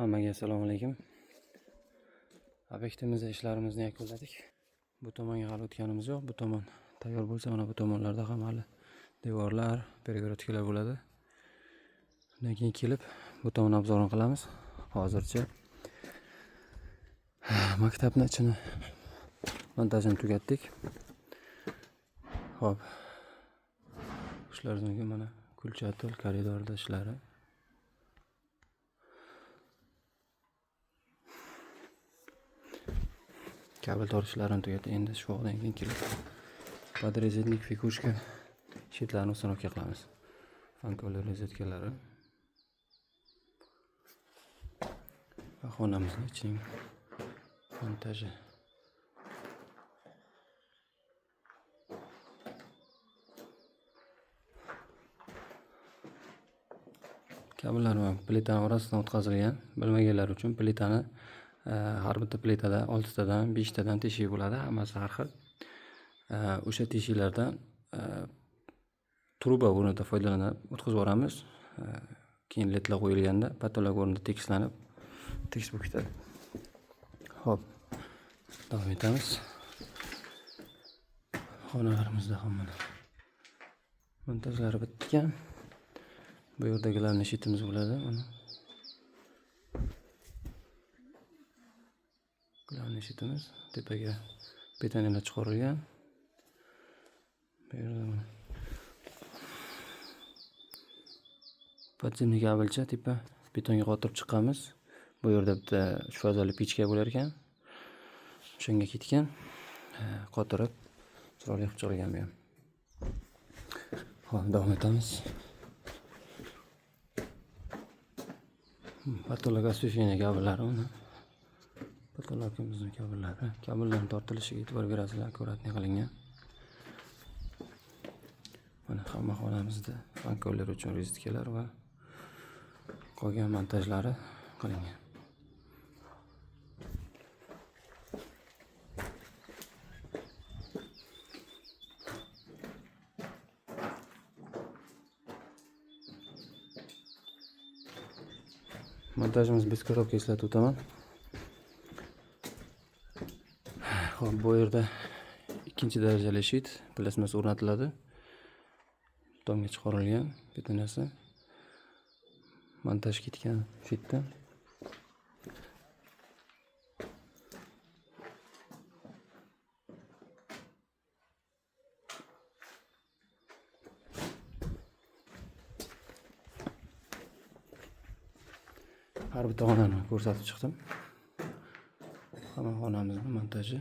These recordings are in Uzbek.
Hammaga assalomu alaykum. Obyektimizda ishlarimizni yakunladik. Bu tomonga hali o'tganimiz yo'q. Bu tomon tayyor bo'lsa, mana bu tomonlarda ham hali devorlar, перегородkalar bo'ladi. Undan keyin kelib bu tomon obzorini qilamiz. Hozircha maktabni ichini montajini tugatdik. Xo'p. Shulardan keyin mana kulchatul koridorda ishlari. Kabel tortishlarini tugatdik. Endi shu vaqtdan keyin kelib podrezетник fikushka щитlarni установка qilamiz. Fankolar rozetkalari va xonamizni ichining montaji. Kabellar va plitani orasidan o'tkazilgan. Bilmaganlar uchun plitani har bitta plitada 6 tadan, 5 tadan teshigi bo'ladi, hammasi har xil. O'sha teshiklardan truba o'rnida foydalanib o'tkazib yuboramiz. Keyin ledlar qo'yilganda patolog o'rnida tekislanib, tekis bo'lib ketadi. Xo'p, davom etamiz. Xonalarimizda ham mana montajlari bitgan. Bu yerdagilarni shitimiz bo'ladi. Mana главный shitimiz tepaga betoniyalar chiqarilgan. Bu yerda mana podzemniy kabelcha tepa betonga qotirib chiqqanmiz. Bu yerda bitta 3 fazali pechka bo'lar ekan. O'shanga ketgan. Qotirib chiroyli qilib chiqilgan bu ham. Xo'p, davom etamiz. Patolog освещение kabellari mana. Patologimizning kabellari. Kabellarning tortilishiga e'tibor berasizlar, akkuratniy qilingan. Mana hamma xonamizda fankolar uchun rozetkalar va qolgan montajlari qilingan. Montajimiz без коробка eslatib o'taman. Xo'p, bu yerda ikkinchi darajali shit plasmas o'rnatiladi. Tomga chiqarilgan betonasi. Montaj ketgan shitda. Har bitta xonani ko'rsatib chiqdim. Hamma xonamizni montaji,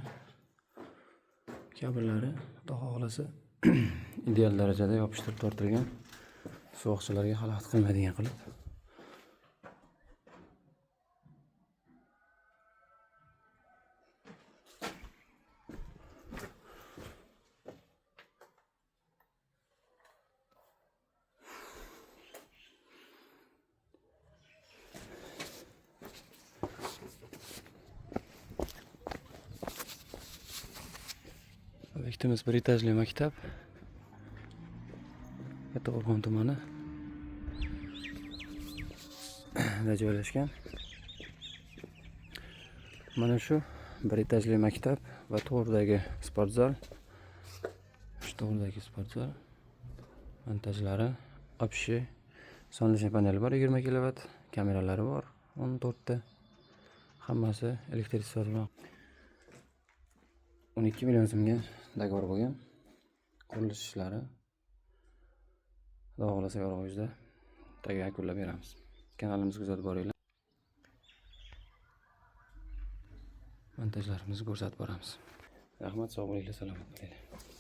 kabellari xudo xohlasa ideal darajada yopishtirib tortilgan. Suvoqchilarga xalaqit qilmaydigan qilib. Obyektimiz bir etajli maktab. Kattaqo'rg'on tumani da joylashgan. Mana shu bir etajli maktab va to'g'ridagi sport zal. Shu to'g'ridagi sport zal montajlari, общий sonli paneli bor, 20 kilovat, kameralari bor, 14 ta. Hammasi elektrisitet bilan 12 million so'mga dogovor bo'lgan. Qurilish ishlari Xudo xohlasa yorug' yuzda tagiga yakunlab beramiz. Kanalimizni kuzatib boringlar. Montajlarimizni ko'rsatib boramiz. Rahmat, sog' bo'linglar, salomat bo'linglar.